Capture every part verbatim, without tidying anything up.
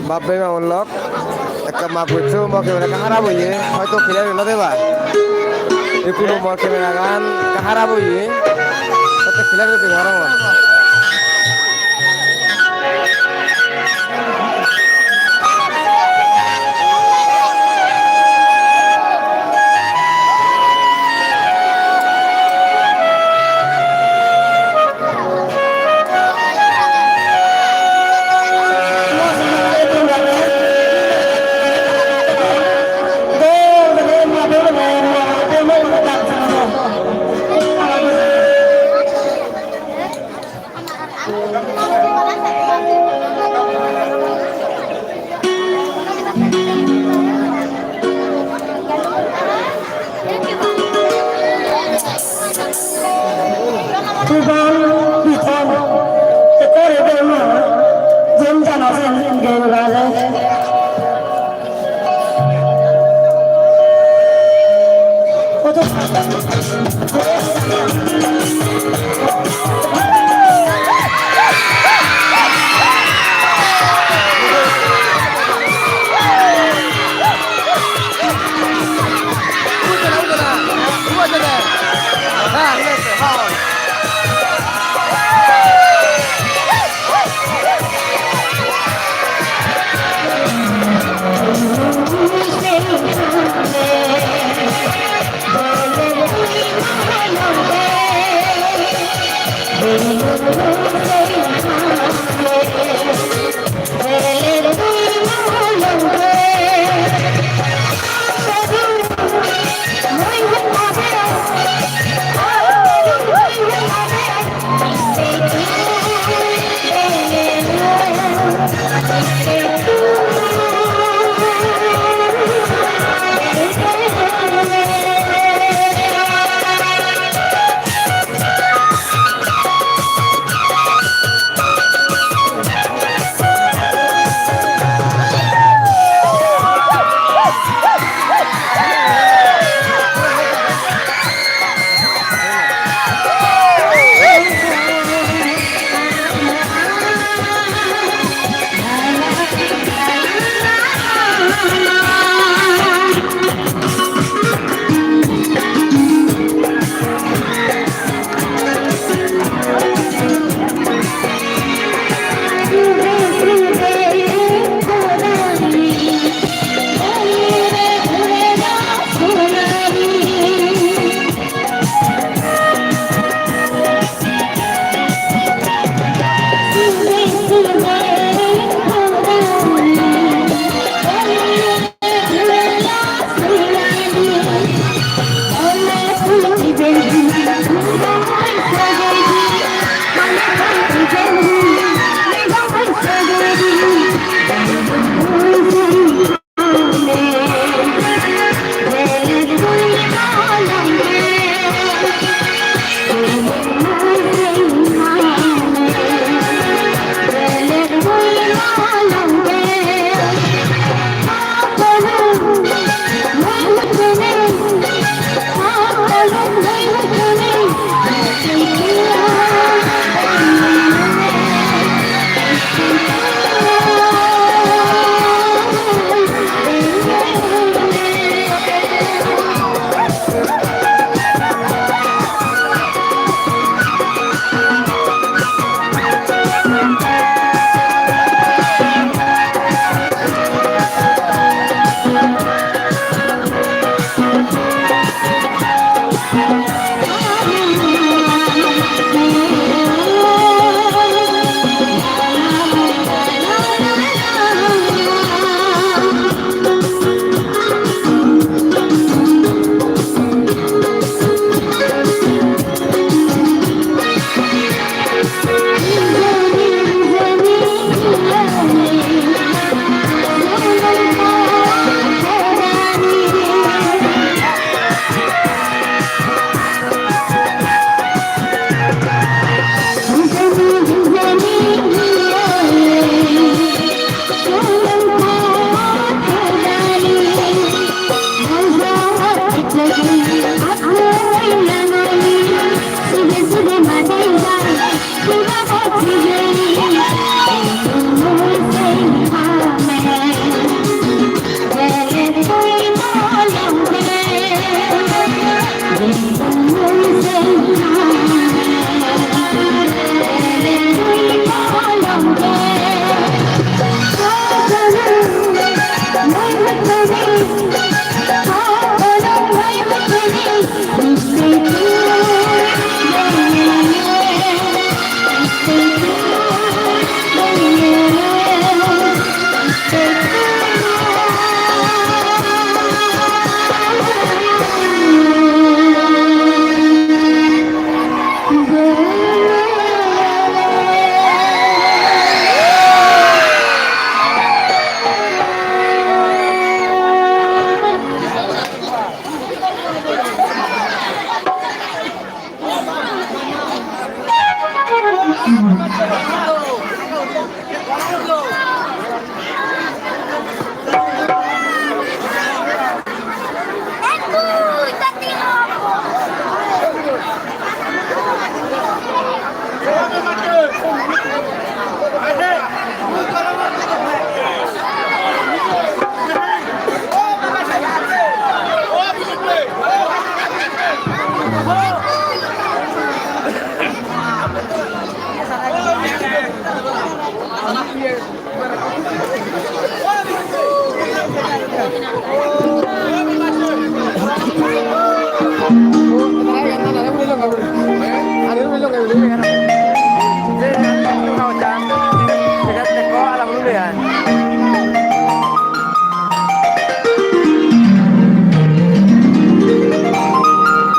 Bap bhei ma bon lok, ekka maf goccho, mo camera ekka harap oye, hoito clear no deba. Ekku mor camera gan ekka harap oye, hoito clear guri dei parapang. Tugon, Bithon, ekko age degong na, jen jana sen gei age.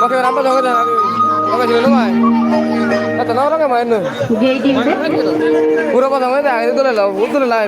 Oke, rampa jogede, oke, jogede mai. Eto na orang main nu. Puro pasang mai dah, itu dulu lah, itu dulu lah.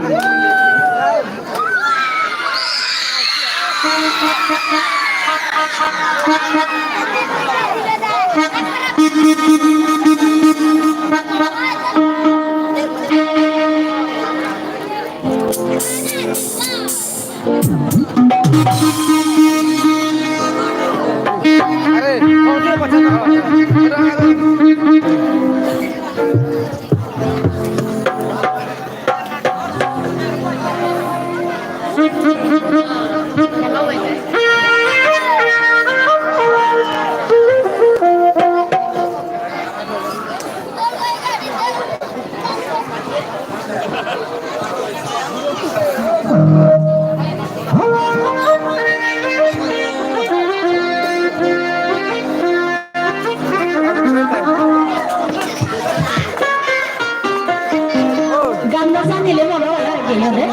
Gamla sanile moro gelo re.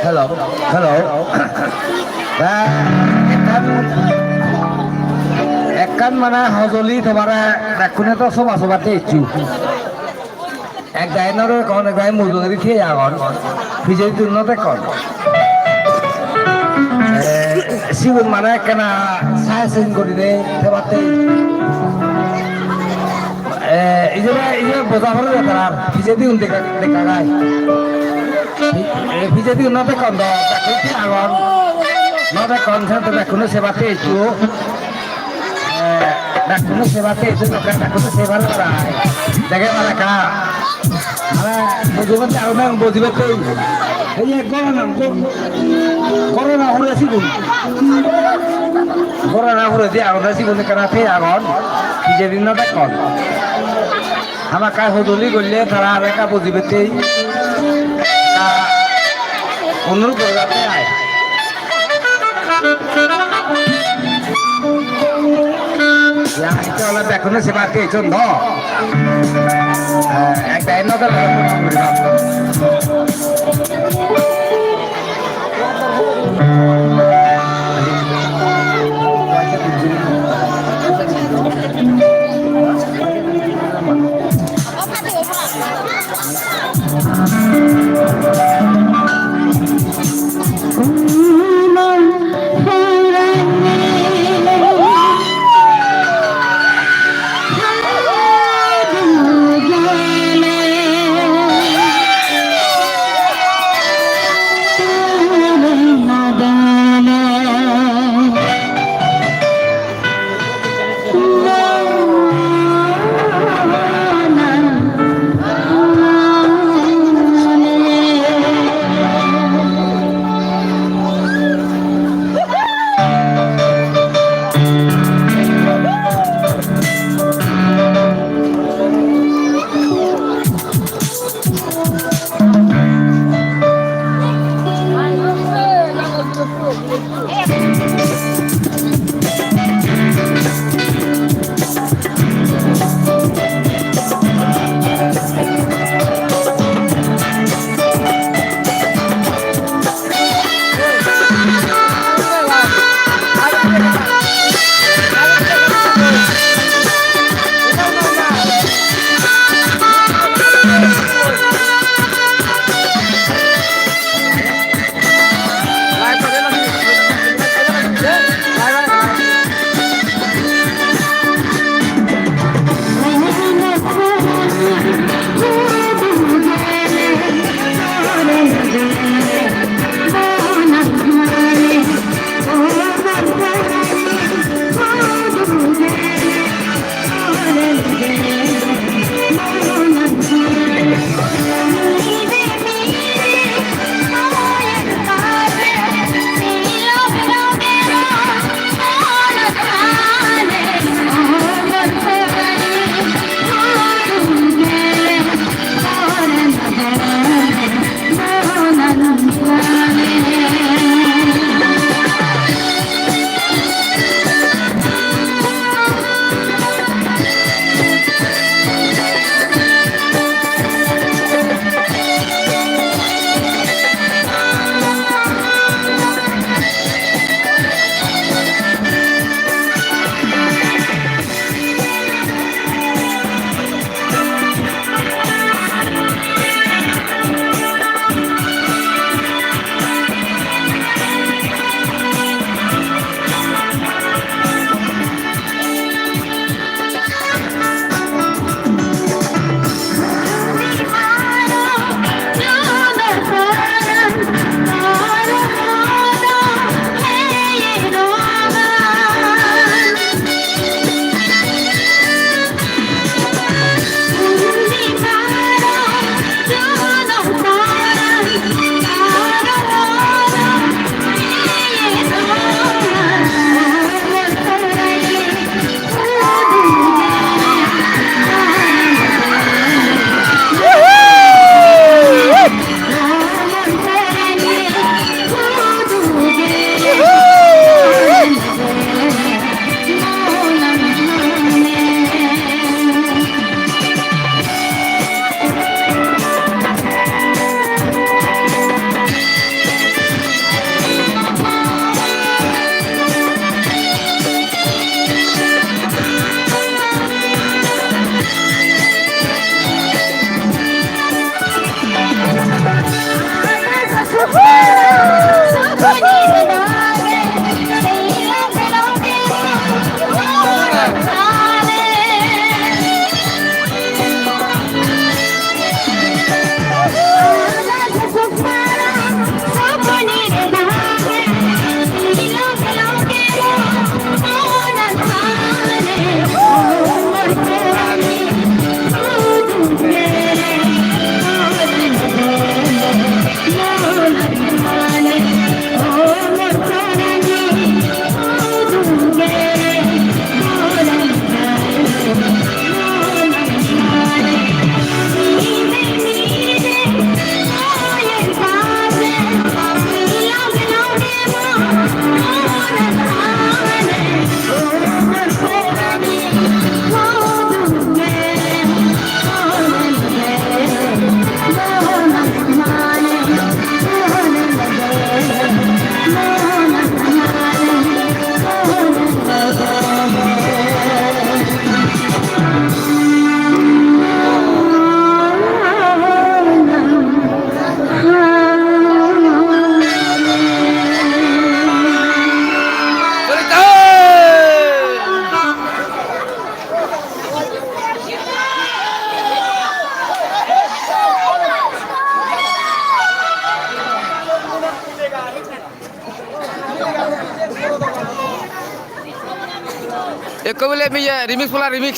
Hello, hello. Ba, ekkan, ekkan mane hojoli tomare bekkune to soba sobatte icchu. Ek dagi nw dekkon, ek dagi mujungedi thiye agon. Pijedi tun nw dekkon. Eh, sigun mane ekkena sae sen gurinei thebatte. Eh, ijebe, ijebe boja pore de tarar, pijedi un dekka, dekka gai. Eh, pijedi un nw dekkon do, bekkun thiye agon. Nw dekkon, sento bekkune sebatte icchu. Eh, bekkune sebatte icchu, bekkune sebar parai. Dege mane ka. Mane, bojibatte aro nang bojibatte. Ei je gorana, gor-, gorana hure sigun. Gorana hure di aro sigun ekkana thiye agon. Pijedi nw dekkon. Hamakkai hojoli golle tara aro ekka bojibatte. Ta onurot guri jatte ai. Ya, ecche ole bekkune sebatte ecchon do. Eh, ek dagi nw dele. Ekko bile miye remix bola remix.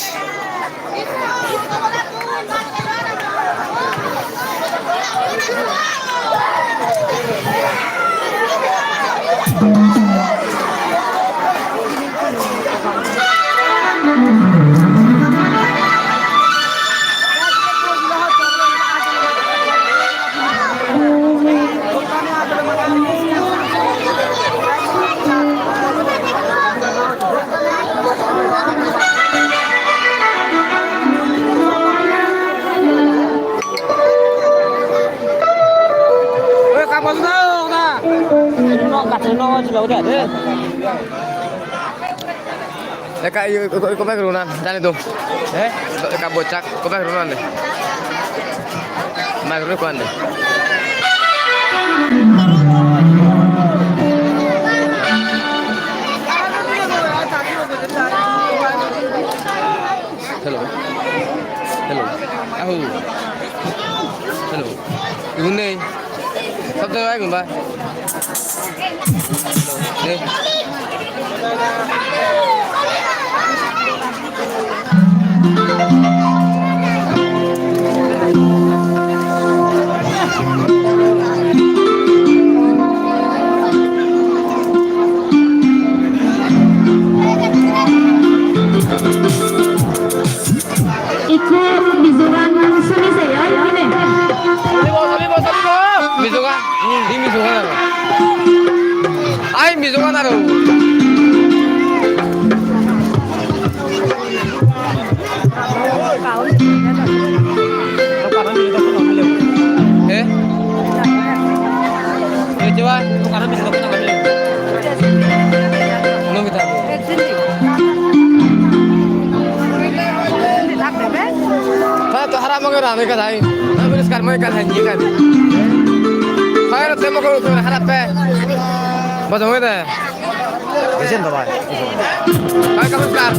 Oi, kabol na, na. No, kache no, chilo udah, eh. Eka, iyo, iko, iko mic runa, jani dum. Eh? Eka bocak, iko mic runa ne. Mic runa ko ande. Hello. Hello. Ahu. Hello. Igun nei. Sab jaga igun ba. Hello. Nei. Ikko mijogan suni jeyoi hine. Mijogan? Hi mijogan aro? Ai mijogan aro. Eh? Ei je bai. No bita. Ha, to harap mo kara, mo kara hai. Na, poriskar mo kara hai, ye kara. Hai, te mo kara, to harap pe. Bajong de. Esen to bhai. Hai, poriskar.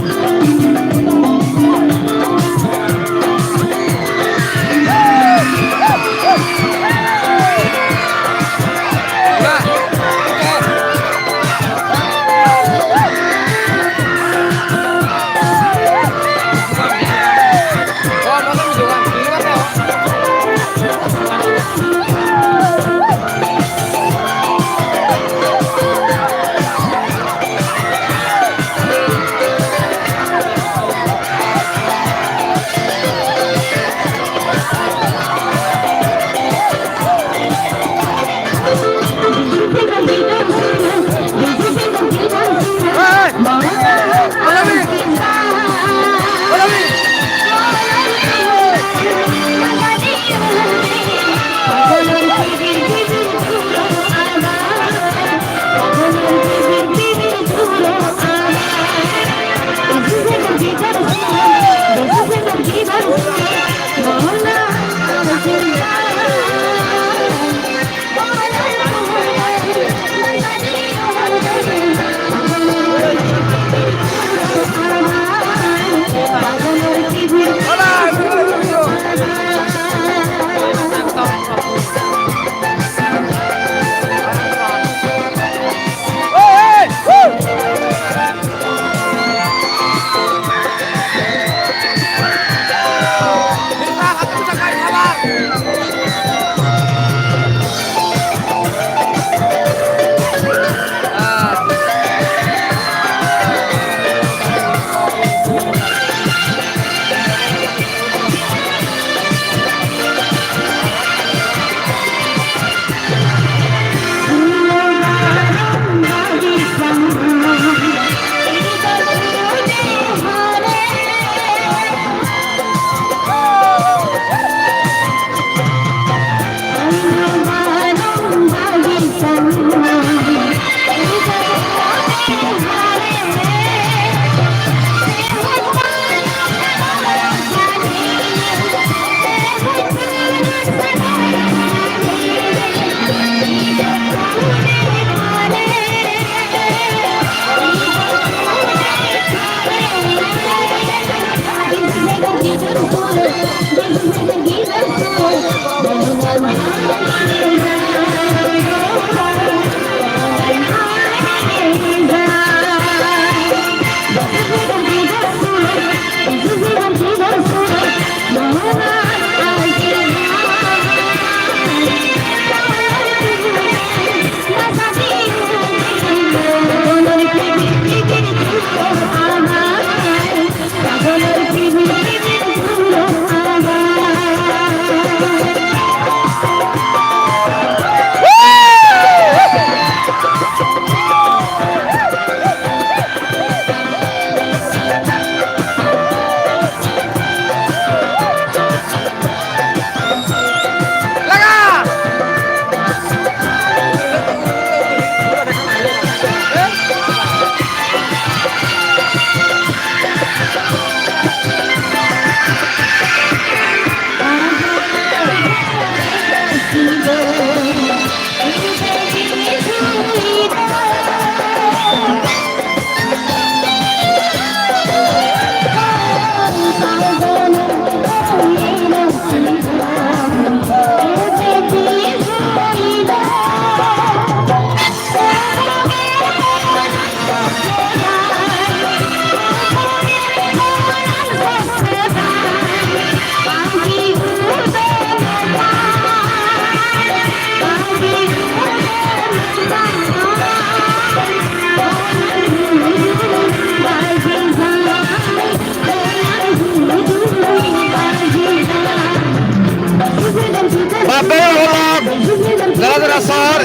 Sir,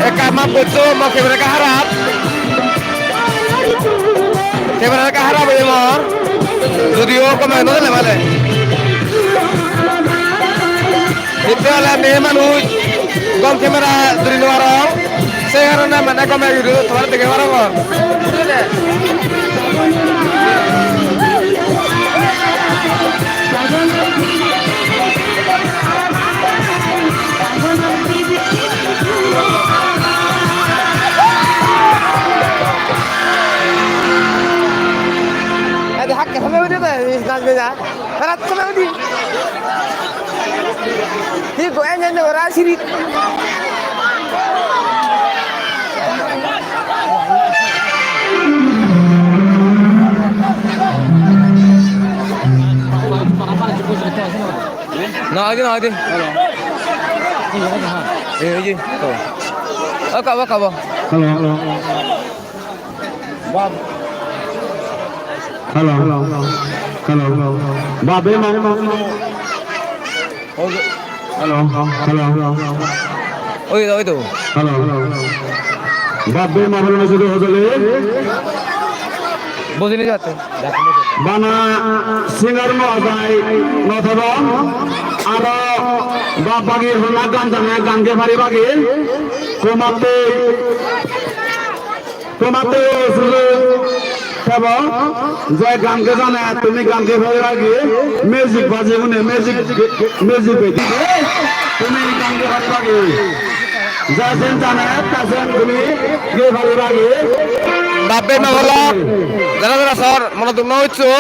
ekka maf goccho, mo camera ekka harap. Camera ekka harap oye mor. Judiyo gome no dele male. Hitte ole meye manuj, gom camera duri no parong. Se karone mane gome video tomare dege parongor. Ede hakke same ude de, najbe ja. Berat same ude. Hi go enjen ora sirit. Na, age na, age. Eh, age. Oh, kabo, kabo. Hello, hello. Hello. Hello. Babe ma. Hello. Hello. Oi to, oi to. Hello. Babe ma bolo sudu hojole. Bojini jatte. Bana singer no jai no thabo. Aro bap bagi honna gan jane gan ge pari bagi. Komatte Tomattun sujog thebo, je gan ge jane tumi gan ge pariba gi, music baji gune music, music bedi tumi gan ge pariba gi. Ja jen jane ta jen tumi ge pariba gi. Babe ma bolo, jara jara sor, mono duk no hoccho.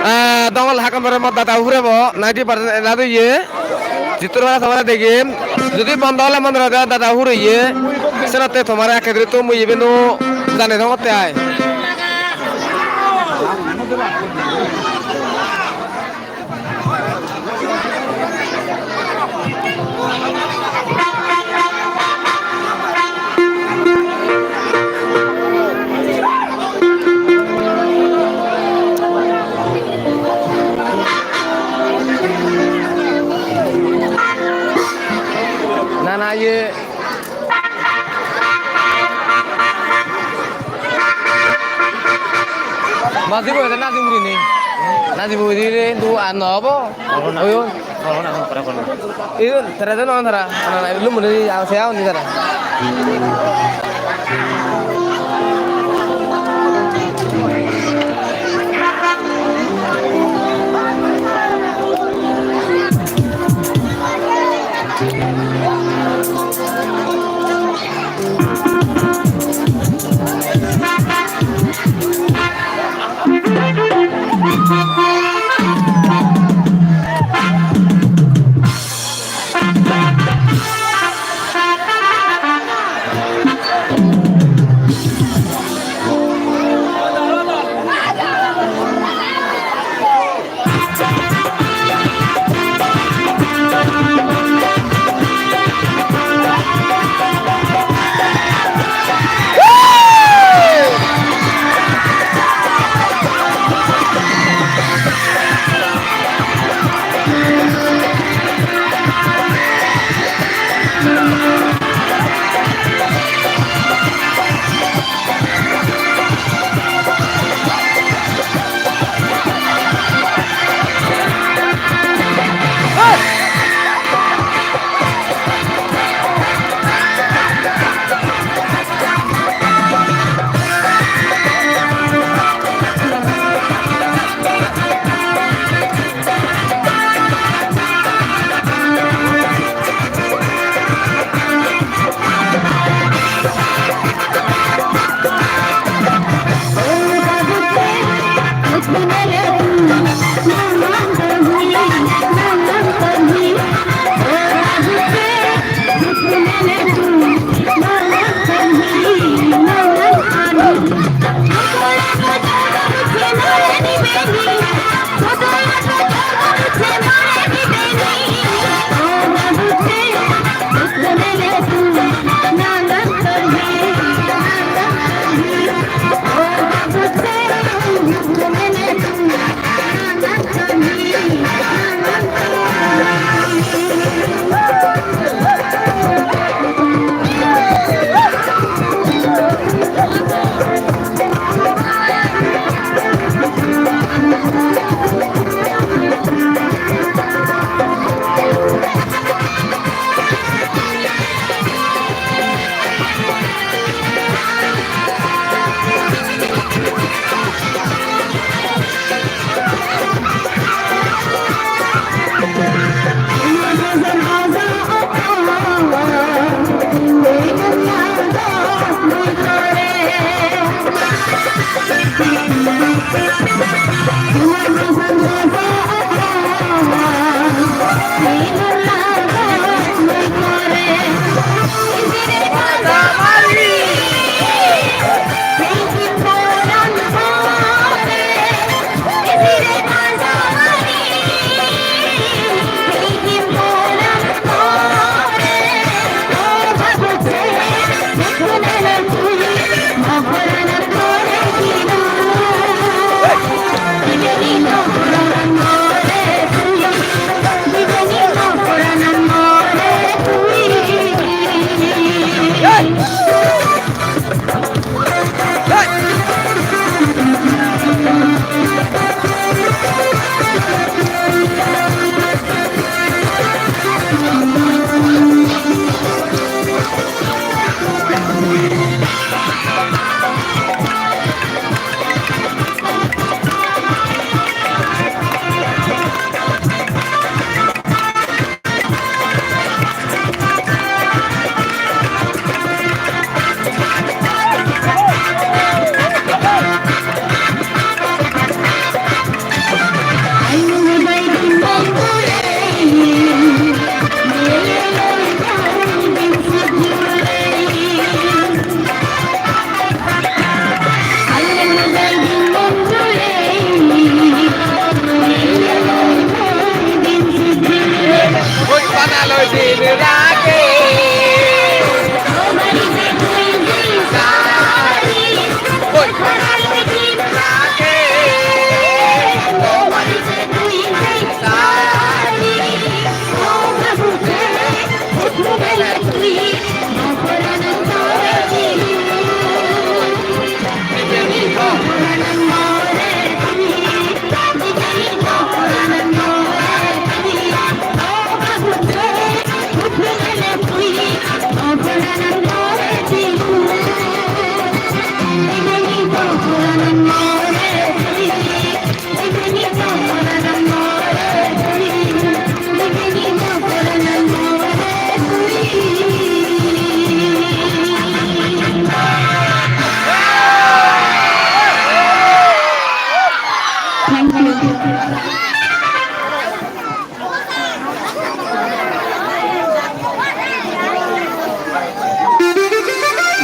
Eh, dongol hakam bere mo dada hure bo, ninety percent ena doye. Jittur bana tomare degem, judi bondo ole mone hoi dada huroye, senotte tomare ekke duri to mui ibeno jane dongotte ai. Na, na, iye. Najibo ede naji gurinei. Najibo ede hintu ar no obo. Oyon. Iyon tara de no tara. Ana na, lumune se agon ni tara. Thank you.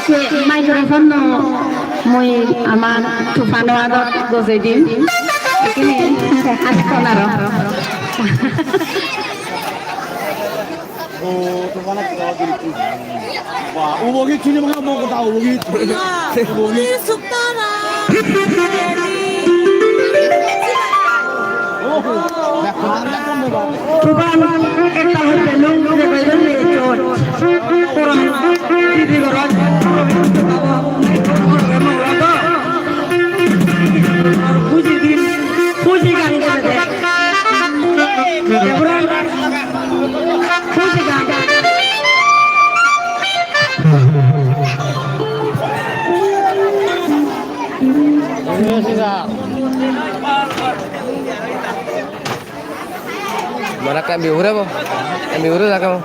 Se microphone-o mui amar Tufano adot gojei dim. Ekkene hatton aro. O, Tufano adot gojei dim. Wah, ubogit sini mane mo kotha ubogit. Ubogit. Tuban ektal hotte lung je koi don ne chot. Koran didi goron. Buji din, buji gan gebe de. Ebron, buji gan. Mana kan biure bo? Kan biure jaga bo?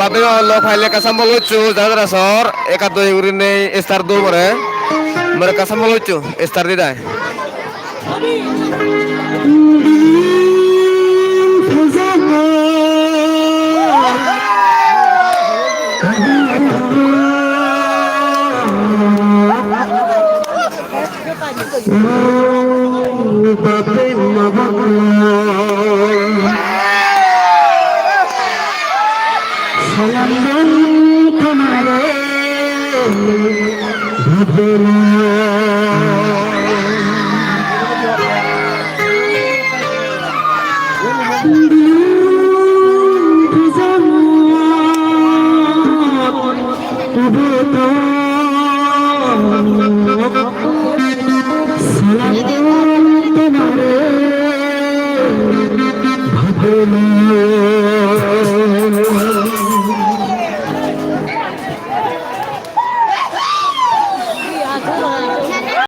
Bapre, lok paile ekka sambol goccho, jara jara sor, ekka doi gurinei star do more. More ekka sambol goccho, star di dai.